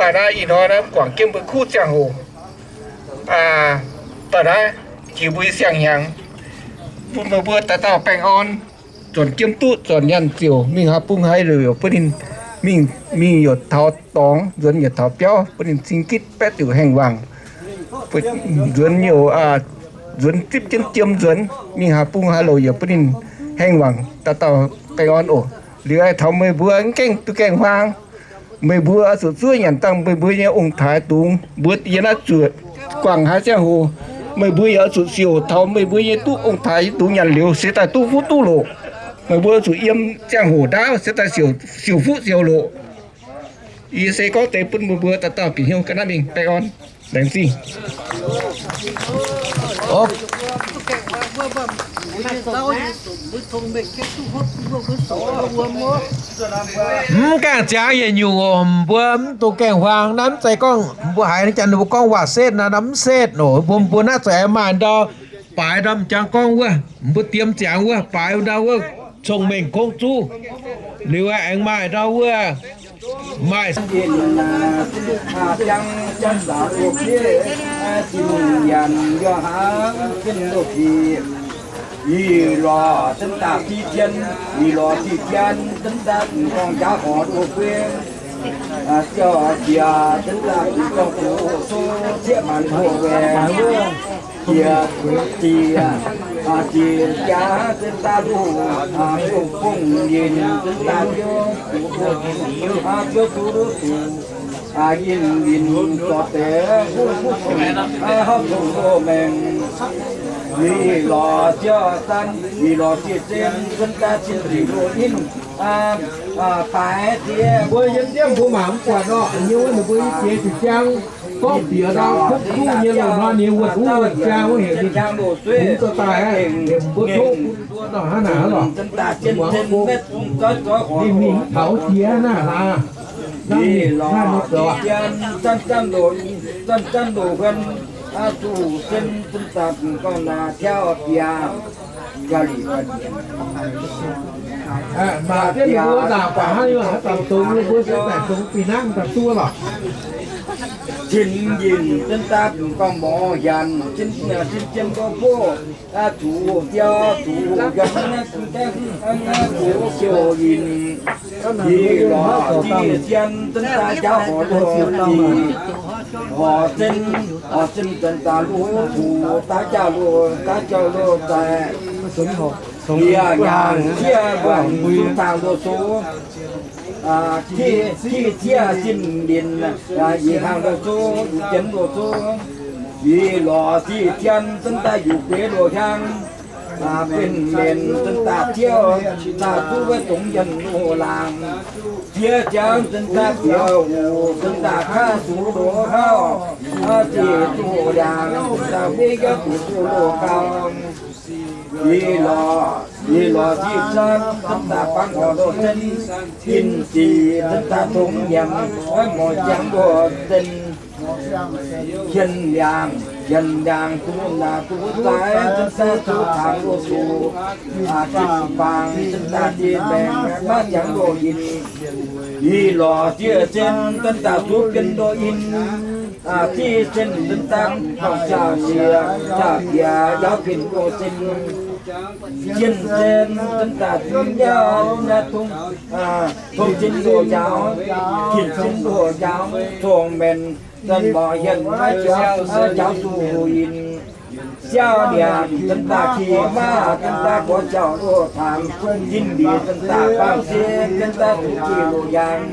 Daaih naaiv ih hnoi naaiv guangc jienv mbuo kuv ziangh hoc, daaih naaiv jiex mbuo nyei siang-hnyangx, bun meih mbuo dauh dauh baengh orn, zornc jiem duqv, zornc nyaanh ziouc mingh haaix bung haaix louc yaac bun ninh mingh, mingh yietc taux dorngx, nzuonx yietc taux biauv, bun ninh cing gitv baeqv diuc haengh wangc. Nzuonx youc, nzuonx zipv jienv jiem nzuonx, mingh haaix bung haaix louc yaac bun ninh haengh wangc, dauh dauh baengh orn oc. Liuz aengx taux meih mbuo mv gaengh duqv gaengh huaang, meih mbuo oix zuqc zuov nyanc dangh meih mbuo nyei ong-taaix dungz. Mbuo yiem naaiv zuoqc guangc haaix ziangh hoc, meih mbuo yaac oix zuqc siouc taux meih mbuo nyei duqv ong-taaix dungz nyanc liuz se daaih duqv fuqv duqv loc. Meih mbuo zuqc yiem ziangh hoc ndaauv se daaih siouc, siouc fuqv siouc loc. Yie se gorngv deix bun meih mbuo dauh dauh bieqc hnyouv ga'naaiv mingh. Baengh orn, laengz zingh. Mv gaengh ziangx yietc nyungc oc, mbuo mv dungx gaengh huaang. Naaiv mv zeiz gorngv mbuo haiz janx ninh mbuo gorngv waac-setv naaiv, naaiv mv setv oc. Mbuo, mbuo naaiv zuqc aengx maaih ndau baaix ndau m'jangc gorngv wuov, mbuo diem ziangx wuov, baaix ndau wuov cong-mengh kongv zuv. Liuz aengx maaih ndau wuov, maaih Ih lorz zunv daaih ti zien, ih lorz ti zien zunv daaih m'nqorngv jaav horc doh guei. Ziouc jiex zunv daaih m'nqorngv doqc sou cieqv maanc hoc waengc wuov. Jiex, jiex, jiex jaav zunv daaih luv, dongh fongv yinh zunv daaih biouv, biouv duqv duqv, yinh yinh zorc deix, hauv cong-mengh. Ih lorz ziouc daaih, ih lorz ziouc zien zunv daaih cin zic loz-inv. Baaix diev mbuo yiem jienv mbuo mangc mv buatc nor, nyei wuov ninh mbuo yie jiex ziqc ziang gorngv bieqc ndau kuv duqv nyei loz-hnoi ninh wuonh wuov wuonh ziang wuov heuc ninh, ninh dorh daaih heuc mbuo tov bun mbuo nor hnangv naaic lorqc. Ninh mingh taux jiex naaiv hlaax, naaiv mingh naaiv mingh zoux. Maaih jienv ninh mbuo nzaangc baac hnangv yie haaix zanc dongz nyei mbuo se daaih dongz fih hnangv daaih duqv lorqc. Cin yinh zunv daaih gorngv morz hiaanc, cin, cin jien mbuo buov, zuqc biauv zuqc hiaanc, zuqc siouc yinh. Ih lorz diqv zien zunv daaih jaav horc loz-dingc, horc zunv, horc zunv zunv daaih loz-puc daav jauv loz, daav jauv loz daaih. Yie nyaangc jiex mbuo zunv daaih loz-sou, ti, ti zieqv zinh linc, yie hlang loz-sou, yie jienv loz-sou. Ih lorz diqv zien zunv daaih yuqc gueix loz-hiaang, benx mbenc zunv daaih tiuv, daaih duqv wuov dongz yienh loz-laangc. Fiev ziangx zunv daaih fiev huc, zunv daaih kaav zuqc loz-hauv, zic zuqc ndiangx, zunv daaih mbiv yaac zuqc zuqc loz-gau. Ih lorz, ih lorz diqv zanv zunv daaih bangv horc loz-zenv, jin zic zunv daaih tongx nyiemc, morc ziangx loz-zenv. Hienx ndiangx, hienx ndiangx duqv naaic duqv zaaix, zunv daaih duqv tangx loz-zuqc, zinh faang zunv daaih zinh mbaengx maiv ziangx loz-yinh. Ih lorz diqv zenv zunv daaih zuqv bien loz-yinh, diqv zenv zunv daaih dorngc jauv-sieqv, jauv-bieqc, yauv fin loz-zinh. Jin zen zunv daaih zunv yauv, tong zinh loz-njaaux, jin zinh loz-njaaux, cong-mengh, zan mborqc hienx maiv jauv, jauv zuqc yinh. Siauv niangx zunv daaih qiex maav, zunv daaih gorx jauv loz-tangx, jin mbiex zunv daaih baamh sin, zunv daaih zuqc jiex loz-yaangh.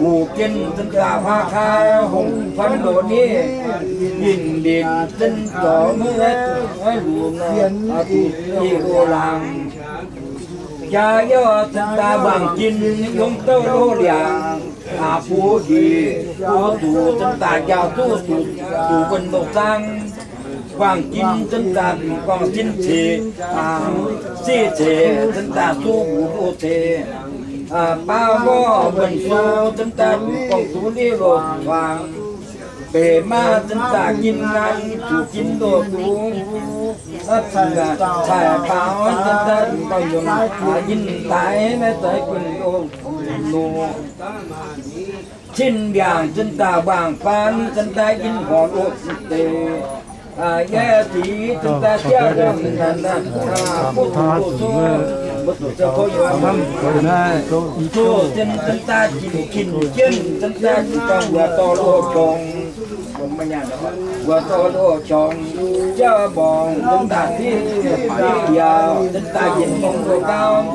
Wuc gen zunv daaih huaav kaav hongh kuanv loz-nitv, ninh mbinc zunv zorc maiv lunx, zuqc jiex loz-laangh. Jaax yauv zunv daaih wangc jin yongv douh loz-liangx, buov njiec buov zuqc zunv daaih njaaux duqv zuqc, zuqc wuonh loz-zaang. Wangc jin zunv daaih m'nqorngv sin ceix, siqv ceix zunv daaih suv wuc loz-ceix. Baav mborqv wuonh sou zunv daaih m'nqorngv duqv liv loz-tuangx. Beix maav zunv daaih jin ngan zuqc jin loz-dungz. Caic baaux zunv daaih m'nqorngv yunc, yinh daaix maiv zeiz guinh loz-noc. Cin ndiangx zinh daaih wangc faan zinh daaih in horc loz deix. Yie zic zinh daaih jauv ndanc buov zuqc loz sou, mbuo zuqc sou kouv yiem, zuqc zinh zinh daaih ginc ginc jienv zinh daaih ginc dorngh wuov dorh loz qongx, wuov dorh loz qongx, jauv mborngc zinh daaih diqv diqv yaac zinh daaih yietc mong loz gauv.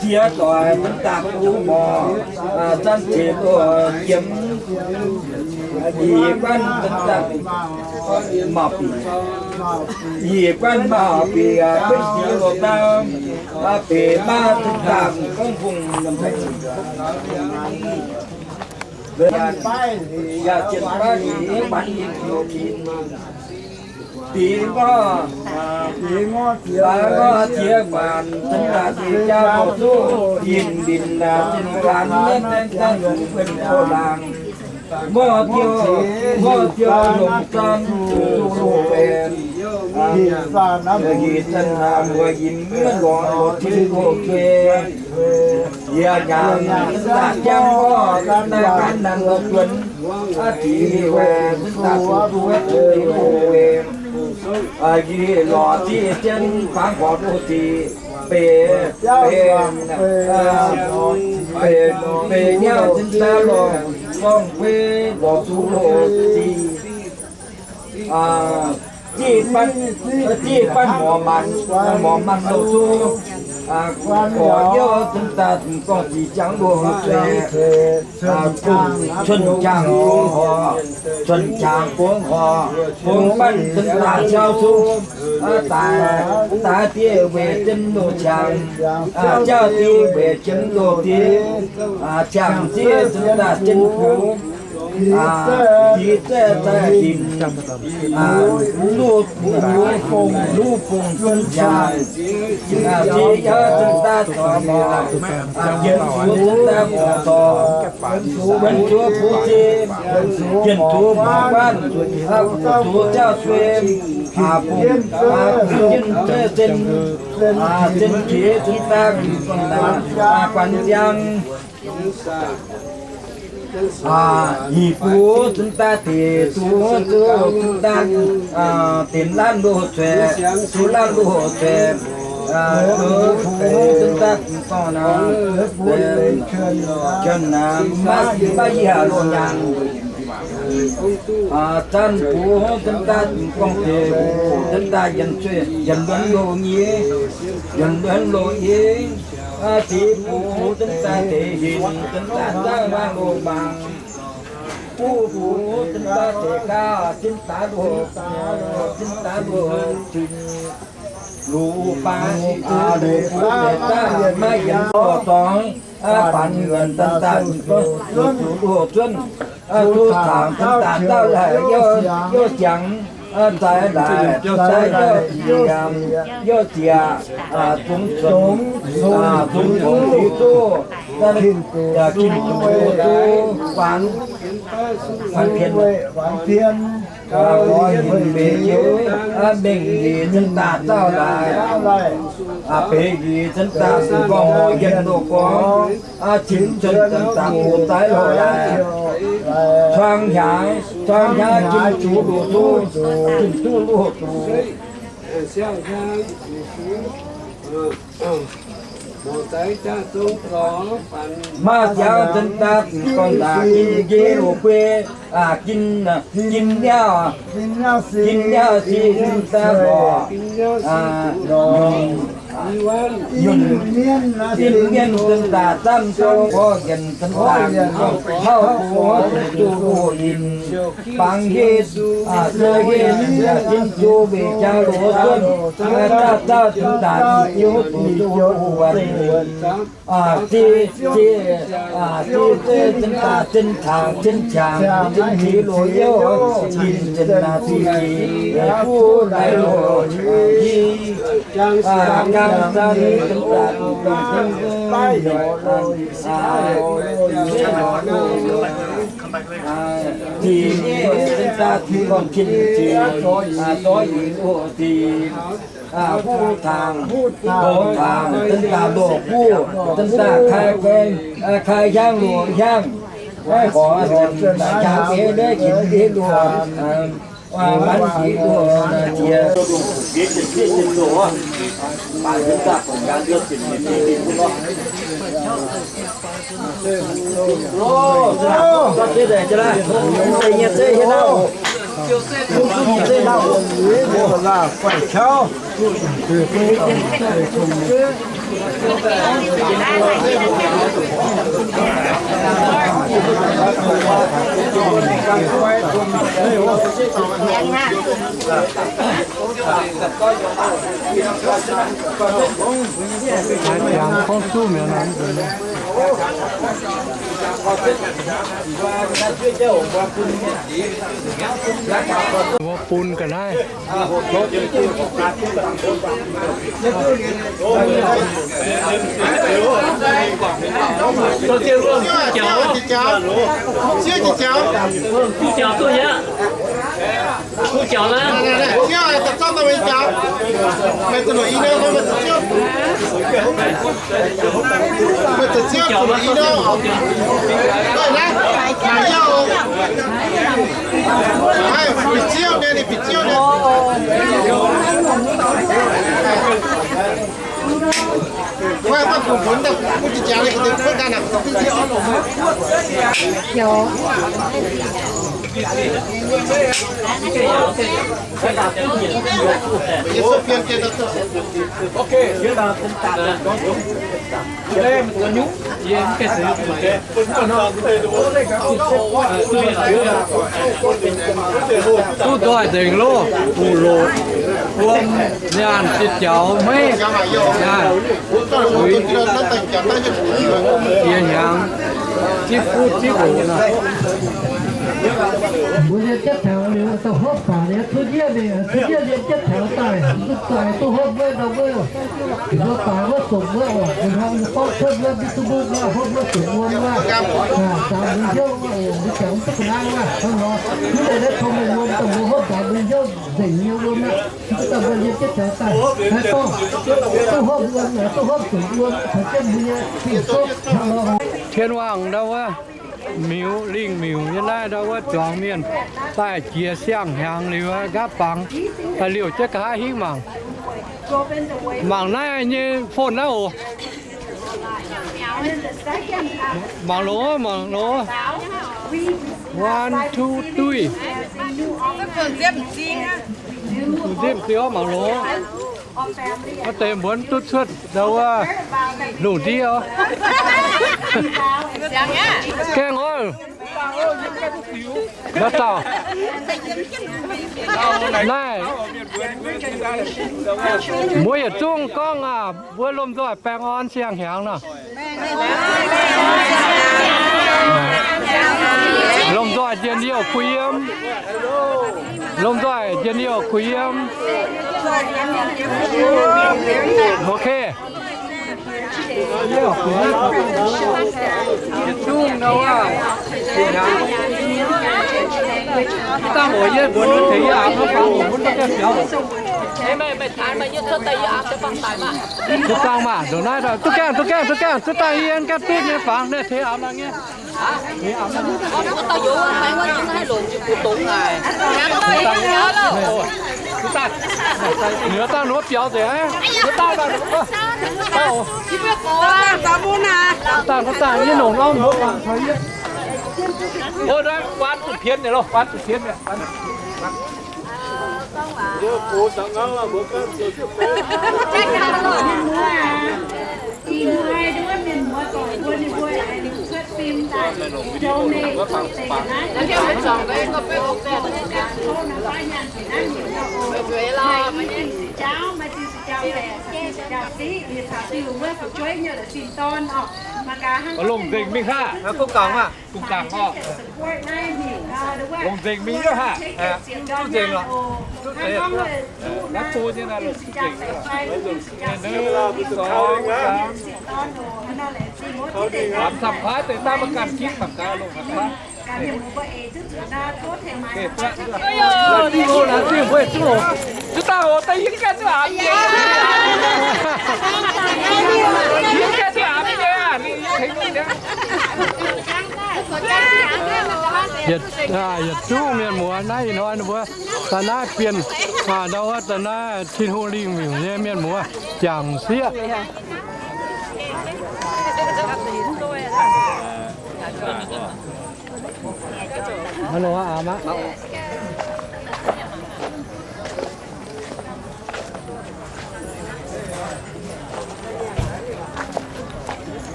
Ziex doic zinh daaih buv mborqc, zanv ziex loz jiemx, yie guanh zinh daaih mauc bieqc, yie guanh mauc bieqc, gueix ziex loz daaih, bieqc maaih zinh daaih gorngv fungx yaac zienh baav liuz, baav liuz, Diex ngorc, diex ngorc, diex guaanc, zinh daaih diex jaa loz zuqv yinh mbinc, zinh gaanv nyei dengv daaih zuqc wuonh kov laangz. Mborqv diuh, mborqv diuh longc zanv zuqc loz-benx, hih zanv mbuo yimv miev lorz loz tin loz-zuei. Yie nyanc zinh daaih jangv mborqv zinh daaih gaanv nanc loz-buonc, aqv dic weic zinh daaih zuqc duqv weic. Yie lorz ziqc jienv fangx horc loz-ziqc, beic, beic, beic, beic nyauv zinh daaih lorz gorngv guei lorz zuqc loz-ziqc. Ziqc banv, ziqc banv morc manc, morc manc loz zuqc, gorx-youz zinh daaih gorngv ziqc jangv loz-zueic, cuotv jangx bungx horc, cuotv jangx bungx horc, bungx banv zinh daaih jauv zuqc, daaih, daaih diev weic jienv loz-qangx, jauv diev weic jienv loz-diev, qangx diev zinh daaih jienv bungx, diev zaeqv zaih hinc, luv, luv bungx zinh jangx, ziex yaac zinh daaih zorc morc, yienx zuqc zinh daaih morc zorc, wuonx zuqc buv zei, yienx zuqc morc guanv, guqc zuqc jauv zuei, bungx, guqc jienv zeiv-zinh, zinh qiex zinh daaih guanx ziangx. Hih buv zinh daaih deix duqv zuqc zinh daaih dinc laanh loz-zueic, zuqc laanh loz-zueic, buv zinh daaih gorngv naaiv, juonh naaiv maiv yie loz-nyaanh. Zanc buv zinh daaih gorngv deix buv zinh daaih yienx zueiz, yienx luonx loz-nyei, yienx luonx loz-nyei. Ziqc buv zinh daaih deix hinc zinh daaih zaangv maah loz-maang. Buv buv zinh daaih deix gauh zinh daaih loz, zinh daaih loz-zuiz. Luqc baav, luqc buv deix daaih maiv yienx loz-dorngx, banc yienx zinh daaih loz-zuqc loz-zuonv, duqv zaangc zinh daaih dauh laaix youh ziangx, zaaix laaix, zaaix youh ziec, youh ziec, zungx cunx, zungx cunx ziux duqv, ginv zuqc guaanx, guaanx pien, mengh yiec zinh daaih dauh laaix, beix yiec zinh daaih gorngv morc yienx loz-gorngv, ginv cuotv zinh daaih buoz-zaaix loz-laaix, cuang hnyangx, cuang hnyangx ginv zuqc loz-zuqc, ginv duqv loz-zuqc. Maaih ziangx zinh daaih gorngv daaih ginv njiec loz-guei, ginv, ginv miauv, ginv miauv sic zinh daaih lorqc, yunh, yunh mienv zinh daaih zanv zong gorx yienx zinh daaih, hauv gorx zuqc loz-inc, bangc hieh, zouv hieh, ginv zuqc weic jaa loz-zuonv, dauh dauh zinh daaih i jiouv zuqc loz-wuonc. Zi, zi, zi zeiv zinh daaih zinh cangx, zinh cangx, zinh zi loz-youh, zinh zinh daaih zi zi, buv daaih loz-i, jang san zinh daaih, zi nyei zinh daaih gorngv kin zi, zorqv i loz-zi. Buv tangx, buv tangx, zinh daaih loz-buv, zinh daaih kai guei, kai hiaangv loz-hiaangv. Mbuo bun ga'naaiv. Duqv nzoih nzengc loh, buoz-loc, wuom, nyaanh, jiex jaux, meiv, nyaanh, zuiz, jiex hnyangx, zipv fuqv zipv loc nor. Mbuo nyei jatv taux liuz, da'hopv baac liuz, cuotv ndiev mingh, cuotv ndiev nyei jatv taux daaih, duqv daaih duqv hopv wuov ndau wuov. Mbuo baaix wuov, sopc wuov oc, mbuo hnamv mbuo gorngv cuotv wuov, mbiv duqv mbuv wuov, hopv wuov, sopc wuom wuov, zaaux mbuo hnyouv wuov, mbuo jangx mv duqv ga'naaiv wuov, hnangv nor. Mv deix naaiv tong mengh wuom dongh mbuo hopv zaaux mbuo hnyouv nzengc nyei wuom aqv. Mv baac mbuo nyei jatv taux daaih, haaix dorngh duqv hopv wuom, duqv hopv sopc wuom, caux jienv mbuo nyei Ging-Sou hnangv nor. Tien Waangc ndau wuov, miuc, lingh miuc nyei naaiv ndau wuov zuangx mienh daaih jiex siang-hnyangx liuz, nqaapv fangx daaih liouh jienv nqa'haav hingv mangc. Mangc naaiv nyei phone naaiv oc. Mangc loz, mangc loz. One, two, three. Nzipc ziouc mangc loz. Wuov deix mbuonx duqv cuotv ndau wuov lungh ndiev oc. Gaengh oc. Mbuo dauh naaiv, mbuo yietc zungv gorngv aac, mbuo lomh nzoih baengh orn siang-hnyangx nor. Lomh nzoih njien-youh kuh yiem. Lomh nzoih njien-youh kuh yiem. Ok. Dangh oc, yie mbuox ninh tengx yie aqc, mv baac mv baac biaux. Duqv dangh maah, ndongc naaiv, duqv gaengh, duqv gaengh, duqv gaengh, duqv dangh yie ganh duqv nyei fangx, naaiv tengx aqc maah nyei. Ninh dangh ninh mbuo biaux nzengc aqv. Ninh dangh, ninh dangh, yie longc norm mbuo mangc taux yie. Ov, naaiv waan zuqc pienx nyei loh, waan zuqc pienx nyei. Longc nzengc mingh haah? Kuv gangx maah. Longc nzengc mingh yaac haah? Duqv nzengc oc. Duqv nzengc. Naaiv go nyei naaiv longc duqv nzengc. Lamz camv kuaaiv deix daaih maiv ganh ginv mangc gaax longc camv kuaaiv. Zuqc daaih oc, daaih yie gaengh duqv aqc nyei. Yie gaengh duqv aqc nyei, ninh tengx ninh. Yietc, yietc zungv mienh muoz naaiv ih hnoi ninh mbuo daaih naaiv bienh, ndau wuov daaih naaiv Tin-Hungh lingh miuc nyei mienh muoz jangx sieqv.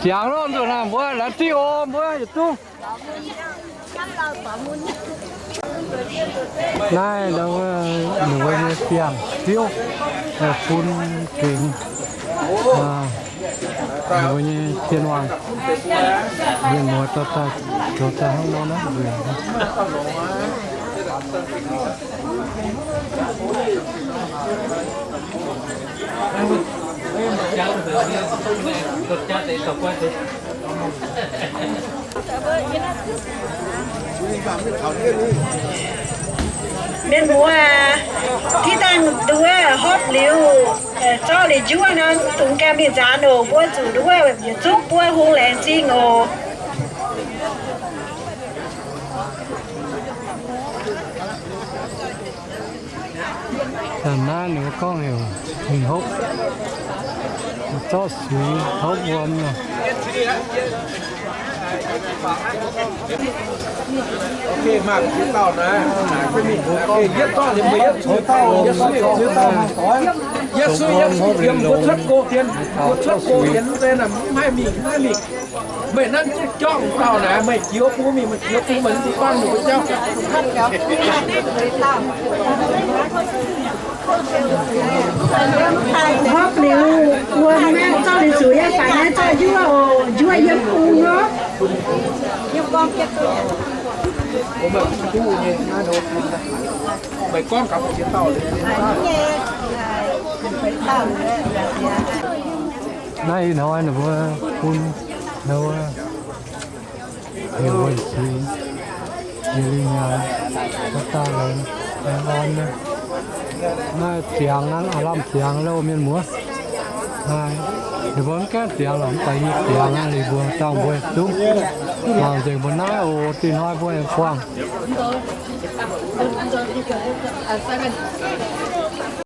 Ziangx loh, nzunc naaiv mbuo laengz zingh oc, mbuo yietc zungv. Naaiv ndau wuov ninh mbuo nyei biangh ziouv bun gengx ninh mbuo nyei cien waangc. Mienh muoz dorh daaih zoux daaih hnangv nor naaiv nzueic. Mienh muoz aac, tiv dangh nduov hopv liuz, zorqv liuz njuov nor, dungx gaengh mingh nzaanx oc. Mbuo zuqc nduov yietc zungv buo hung laengz zingh oc. Naaiv ninh mbuo gorngv heuc ninh hopv, zorqv suix hopv wuom nor. Yietv suiv yietv suiv mbuo cuotv go dien, mbuo cuotv go dien, mv haih mingh, mv haih mingh. Meih nanv jienv jorngv dauh naaic, meih jiex bun mingh, meih jiex bun meih mv dungx buangv ninh mbuo jauv. Hopv liuz wuom naaiv zorqv liuz zuqc yaac faix naaiv zorqv njuov oc, njuov yiem bung nor. Meih gorngv gaax ziex dauh. Naaiv ih hnoi ninh mbuo bun ninh mbuo heuc wuonh cingx, yietc liuz nyanc, daaih laengz, laengz orn nyei. Naaiv ziangx aqv, lamh ziangx loh mienh muoz. Ninh mbuo mv gaengh ziangx lorqc, mv baac nyei ziangx aqv, ninh mbuo dauh mbuo zungv mangc nzengc mbuo naaiv oc. Dinh hnoi mbuo aengx buangh.